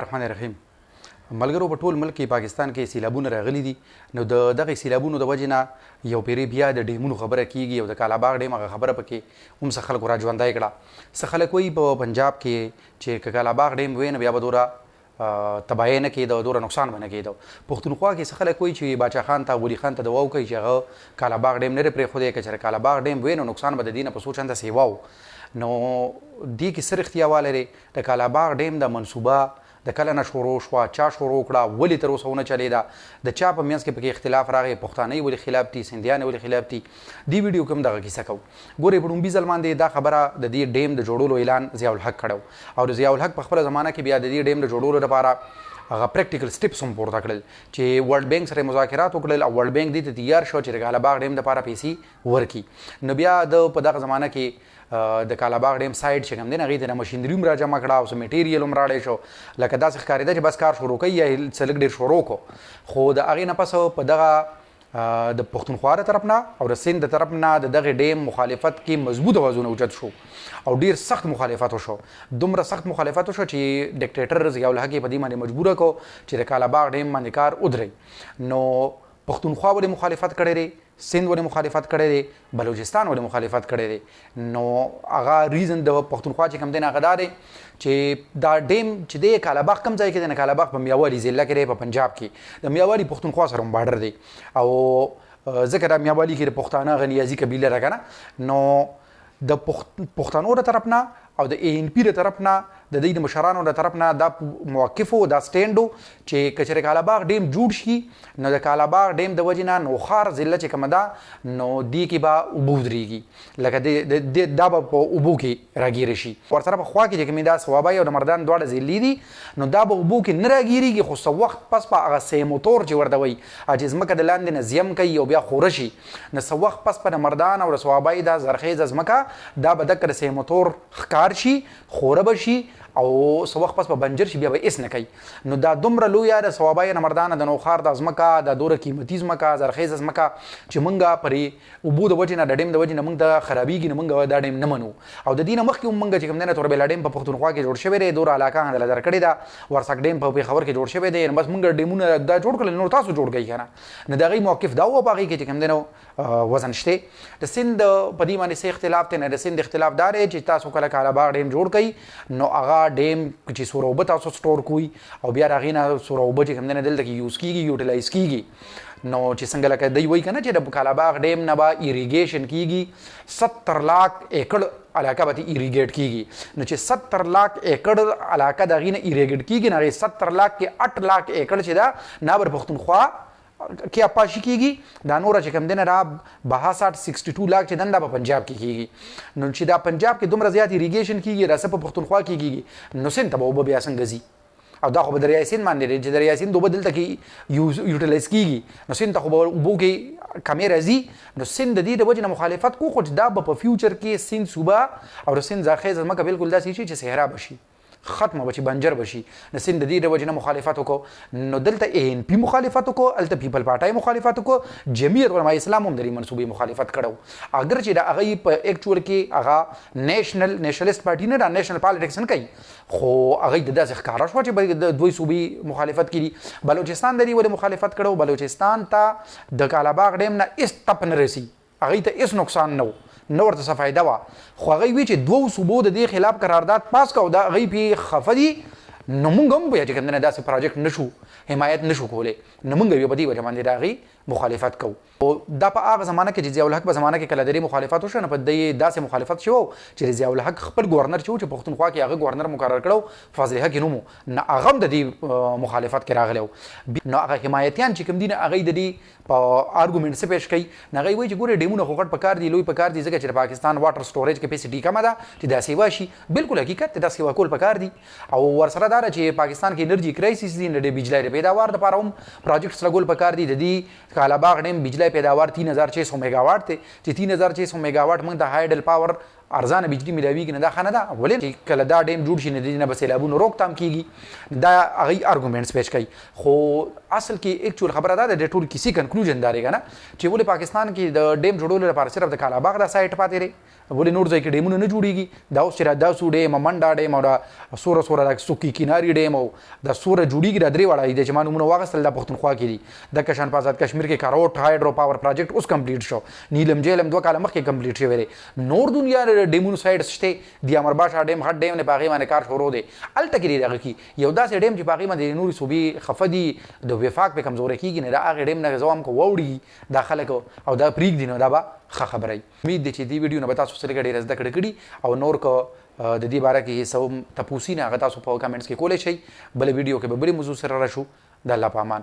الرحمن الرحیم. ملګرو، په ټول ملک کې، پاکستان کې سیلابونه راغلي دي. نو د دغه سیلابونو د وجې نه یو پیری بیا د ډیمونو خبره کیږي او د کالاباغ ډیم هغه خبره پکې هم څه خلکو را ژوندی کړه. څه خلک وایي په پنجاب کې چې که کالاباغ ډیم وی نو بیا به دوره تباهي نه کېده، دوره نقصان به نه کېده. پښتونخوا کې څه خلک وایي چې باچا خان ته، ولي خان ته دعا وکړي چې هغه کالاباغ ډیم نه پرېښودی، که چېرې کالاباغ ډیم وی نو نقصان به د دې نه په څو چنده سیوا و. نو دې کې څه رښتیا والی دی؟ د کالاباغ ډیم د منصوبه د کله نه شروع شوه؟ چا شروع کړه؟ ولې تر اوسه ونه چلېده؟ د چا په منځ کې پکې اختلاف راغی؟ پښتانه یې ولې خلاف دي؟ سندیان یې ولې خلاف دي؟ دې ویډیو کې هم دغه کیسه کوو. ګورئ، په ړومبي ځل باندې دا خبره د دې ډیم د جوړولو اعلان ضیاءالحق کړی او د ضیاءالحق په خپله زمانه کې بیا د دې ډیم د جوړولو لپاره هغه پریکټیکل سټیپس هم پورته کړل چې ورلډ بانک سره مذاکرات وکړل او ورلډ بانک دې ته تیار شو چې د کالاباغ ډیم لپاره پیسې ورکړي. نو بیا د په دغه زمانه کې د کالاباغ ډیم سایډ چې کوم دی، هغې ته مشینري هم راجمع کړه او څه میټیریل هم راړی شو، لکه داسې ښکارېده چې بس کار شروع کوي یا څه لږ ډېر شروع کړو. خو د هغې نه پس په دغه د پښتونخوا د طرف نه او د سند د طرف نه د دغه ډیم مخالفت کې مضبوط اوازونه اوچت شو او ډیر سخت مخالفت وشو. دومره سخت مخالفت وشو چې ډیکټیټر ضیاءالحق په دې باندې مجبور کو چې د کالاباغ ډیم باندې کار ودري. نو پښتونخوا ولې مخالفت کړی دی؟ سند ولې مخالفت کړی دی؟ بلوچستان ولې مخالفت کړی دی؟ نو هغه ریزن د پښتونخوا چې کوم دی، هغه دا دی چې دا ډیم چې دی، کالاباغ کوم ځای کې دی؟ کالاباغ په میاوالي ضلع کې دی په پنجاب کې. د میاوالي پښتونخوا سره هم بارډر دی او ځکه دا میاوالي کې د پښتانه غنیازي قبیله ده کنه. نو د پښتنو د طرف نه او د ای ان پی د طرف نه، د دې د مشرانو د طرف نه دا موقف او دا سټینډ چې کچره کالاباغ ډیم جوړ شي نو د کالاباغ ډیم د وجې نه نوښار ضلع چې کومه ده، نو دې کې به اوبه ودرېږي، لکه د دا به په اوبو کې راګیر شي. ورسره په خوا کې چې کومې دا صوابۍ او د مردان دواړه ضلعې دي، نو دا به اوبو کې نه راګیریږي، خو څه وخت پس په هغه سیموتور چې ورته وایي، چې ځمکه د لاندې نه زیم کوي او بیا خوره شي، نو څه وخت پس په د مردان او د صوابۍ دا زرخیزه ځمکه دا به دکه د سیموتور ښکار شي، خوره به شي او څه وخت پس به بنجر شي، بیا به هېڅ نه کوي. نو دا دومره لویه د صوابۍ نه مردانه د نوښار د ځمکه، دا دومره قیمتي ځمکه، زرخیزه ځمکه چې مونږه پرې اوبو د وجې نه، د ډیم د وجې نه مونږ ته خرابېږي، نو مونږ دا ډیم نه منو. او د دې نه مخکې هم مونږ چې کوم دی نه توربیلا ډیم په پښتونخوا کې جوړ شوی دی، دوره علاقه هندله درکړې ده، ورسک ډیم په پېښور کې جوړ شوی دی، نو بس مونږ ډیمونه دا جوړ کړل، نور تاسو جوړ کړئ که نه. نو د هغې موقف دا و، په هغې کې چې کوم دی نو وزن شته. د سند په دې باندې څه اختلاف دی؟ نه، د سند اختلاف دا دی چې تاسو کله کالاباغ ډیم جوړ کړئ نو هغه ډیم چې څومره اوبه تاسو سټور کوئ او بیا د هغې نه څومره اوبه چې کوم دی نه دلته کې یوز کېږي، یوټیلایز کېږي. نو چې څنګه لکه دی وایي که نه چې د کالاباغ ډیم نه به ایریګیشن کېږي، 70 لاک ایکړ علاقه به ایریګیټ کېږي. نو چې 70 لاک ایکړ علاقه د هغې نه ایریګیټ کېږي، نو هغې 70 لاک کې 8 لاک ایکړ چې ده نه بر پښتونخوا کې اپاشي کېږي، دا نوره چې کوم دی نه دا 62، 62 لاک چې دن دا په پنجاب کې کېږي. نو چې دا پنجاب کې دومره زیات ایریګیشن کېږي، دا څه په پښتونخوا کې کېږي، نو سند ته به اوبه بیا څنګه ځي؟ او دا خو به دریای سند باندې دی چې دریای سند اوبه دلته کې یوټیلایز کېږي، نو سند ته خو به اوبو کې کمې راځي. نو سند د دې د وجې نه مخالفت کو، خو چې دا به په فیوچر کې سند صوبه او د سند زرخیزه ځمکه بالکل داسې شي چې صحرا به شي، ختمه به شي، بنجر به شي. نو سند د دې د وجې نه مخالفت وکړو. نو دلته ای ان پی مخالفت وکړو، هلته پیپل پارټۍ مخالفت وکړو، جمعیت علماء اسلام هم د دې منصوبې مخالفت کړو، اګر چې د هغې په اکچوال کې هغه نېشنلست پارټي نه ده، نېشنل پالیټکس نه کوي، خو هغې د داسې ښکاره شوه چې د دوی صوبې مخالفت کړي. بلوچستان د دې ولې مخالفت کړو؟ بلوچستان ته د کالاباغ ډیم نه هېڅ تپ نه رسي، هغې ته هېڅ نقصان نه و، نه ورته څه فایده وه، خو هغوی وی چې دوو صوبو د دې خلاف قرارداد پاس کړ او دا هغوی پې خفه دي، نو مونږ هم بیا چې کوم دی نه داسې پروجیکټ نشو حمایت نشو کولی، نو مونږ بیا په دې وجه باندې د هغې مخالفت کوو. او دا په هغه زمانه کې چې ضیاءالحق په زمانه کې کله د دې مخالفت وشو، نو په دې داسې مخالفت شو چې ضیاءالحق خپل ګورنر چې و، چې پښتونخوا کې هغه ګورنر مقرر کړو، فضل حق یې نوم و، نو هغه هم د دې مخالفت کې راغلی و. نو هغه حمایتیان چې کوم دي، نو هغوی د دې په ارګومنټ څه پېښ کوي؟ نو هغوی وایي چې ګورئ، ډیمونه خو غټ پکار دي، لوی پکار دي، ځکه چې د پاکستان واټر سټوریج کیپاسټي کمه ده چې دا سیوا شي. بالکل حقیقت دی، دا سیوا کول پکار دي. او ورسره دا ده چې پاکستان کې انرژي کرایسس دي، نو د بجلۍ د پیداوار دپاره هم پروجیکټس لګول پکار دي. د دې کالاباغ ډیم بجلۍ پیداوار 3600 میګاواټ دی، چې 3600 میګاواټ موږ د هایډل پاور ارزانه بجلی ملاویږي، نه دا ښه نه ده. ولې چې کله دا ډیم جوړ شي نو د دې نه به سیلابونو روکتام کیږي. دا هغوی ارګومنټس پیش کوي، خو اصل کې اکچوال خبره دا ده، د ټول کیسې کنکلوژن دا دی که نه چې ولې پاکستان کې د ډیم جوړولو لپاره صرف د کالاباغ دا سایټ پاتې دی، ولې نور ځای کې ډیمونه نه جوړیږي؟ دا اوس چې دا داسو ډیم، منډا ډیم او دا سوره سوره دا سوکي کناري ډیم او دا سوره جوړیږي، دا درې واړه دي چې ما نومونه واغستل، دا پښتونخوا کې دي. د کشان په آزاد کشمیر کې کاروټ هایډرو پاور پروجیکټ اوس کمپلیټ شو، نیلم جیلم 2 کاله مخکې کمپلیټ شوی دی. نور دنیا ډیمونو سایډ شته، د امرباشا ډیم غټ ډیم نه په هغې باندې کار شروع دی. هلته کې دغه کې یو داسې ډیم چې په هغې باندې نورې صوبې خفه دي، د وفاق په کمزوري کیږي، نه دا هغه ډیم نه زوام کو ووړي دا خلک او دا پریږدي، نو دا به ښه خبره وي. امید دی چې دې ویډیو نه به تاسو سره ډېره زده کړه کړي او نور که د دې باره کې څه تپوسونه هغه تاسو په کمنټس کې کولی شئ. بله ویډیو کې به بلې موضوع سره راشو. د الله په امان.